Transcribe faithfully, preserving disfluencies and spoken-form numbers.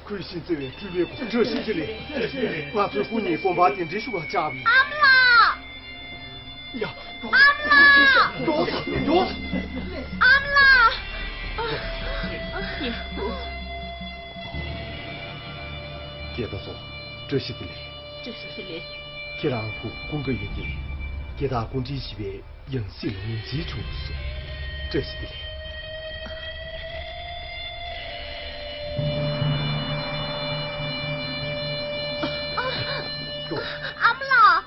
ཁོས་བྱིན་བརྩེ་བའི་སྤྲུལ་པའི་སྐུ་བཀྲ་ཤིས་བདེ་ལེགས། ང་ཚོའི་སྐུ་ཉིད་དགོན་པ་དེ་འདྲའི་ཞུ་བ་བཅག་པས། ཨ་མ་ལགས། ཡ། ཨ་མ་ལགས། མགྱོགས་སོང་། མགྱོགས་སོང་། ཨ་མ་ལགས། སྐྱེས་པ་ཚོ། བཀྲ་ཤིས་བདེ་ལེགས། བཀྲ་ཤིས་བདེ་ལེགས། ཁྱེད་རང་ཁུ་ཀུན་དགའ་ཡོད་ཀྱིས། སྐྱེ་ཐག་ཀུན་འདྲེས་བྱིས་པའི་ཡང་སྲིད་ལ་ངོས་འཛིན་བྱུང་སོང་། བཀྲ་ཤིས་བདེ་ལེགས། ཨ་མ་ལགས།